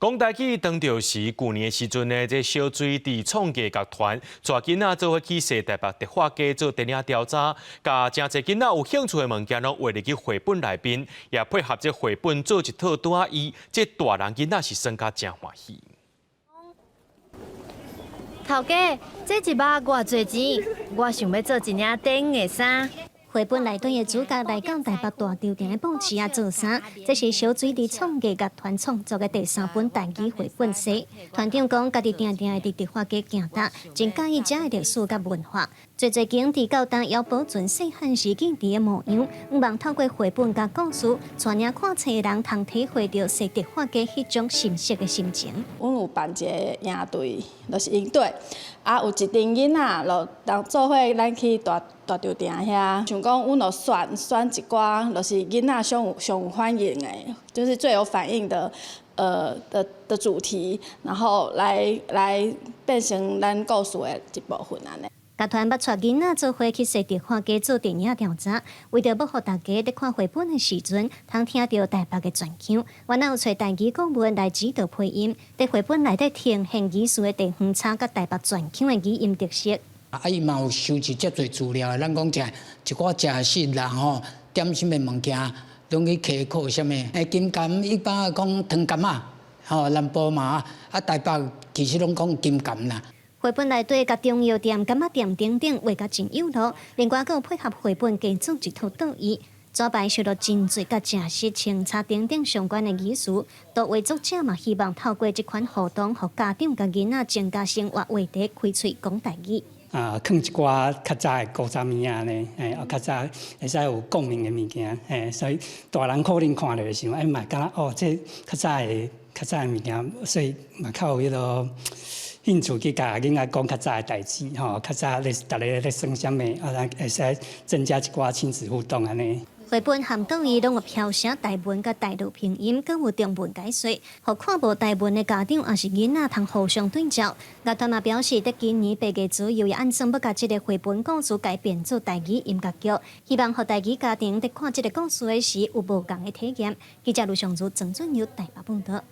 講台語當著時，舊年的時陣呢，這小水佇創藝樂團帶囡仔做伙去西台北迪化街做電影調查，共誠濟囡仔有興趣的物件攏畫入去繪本內面，也配合這繪本做一套桌仔椅，這大人囡仔是耍甲誠歡喜。頭家，這一百偌濟錢？我想欲做一領短的衫。繪本內底的主角來到台北大稻埕的布市仔做衫，這是小水佇創藝樂團創作的第三本台語繪本冊。團長講，家己定定會佇迪化街行搭，真佮意遮的歷史佮文化。濟濟間佇到今猶保存細漢時記佇的模樣，向望透過繪本佮故事，帶領看冊的人通體會著踅迪化街彼種深色的心情。阮有辦一个營隊，就是營隊，啊，有一陣囡仔，就當做伙咱去大稻埕遐，想講阮就選一寡，就是囡仔上有反應的，就是最有反應的主題，然後來變成咱故事的一部分按呢。樂團捌帶囡仔做伙去踅迪化街做電影調查，為著欲予大家佇看繪本的時陣，通聽著台北的傳腔，原來有揣台語顧問來指導配音，佇繪本內底呈現語詞的地方差佮台北傳腔的語音特色。啊，伊嘛有收集遮濟資料，咱講食一寡食食啦吼，點心的物件，攏去稽考啥物？金柑一般講糖柑仔，吼，南部嘛，啊，台北其實攏講金柑啦。繪本內底共中藥店、柑仔店等等畫甲真有路，另外閣有配合繪本加做一套桌椅，紙牌收錄真濟佮食食、穿插等等相關的語詞。圖畫作者嘛希望透過這款活動，予家長佮囡仔增加生活話題，開喙講台語。啊，囥一寡較早的古早物仔呢，較早會使有共鳴的物件，所以大人可能看著會想，哎嘛感覺哦，這較早的物件，所以嘛較有彼个興趣去共囡仔講較早的代誌，吼，較早咧逐个咧耍啥物，啊，咱會使增加一寡親子互動按呢。繪本含桌椅攏有飄寫台文佮大陸拼音，閣有中文解說，予看無台文的家長抑是囡仔通互相對照。樂團嘛表示，佇今年8月左右，會按算欲共這个繪本故事改編做台語音樂劇，希望予台語家庭佇看這个故事的時有無仝的體驗。記者盧尚如、曾俊佑台北報導。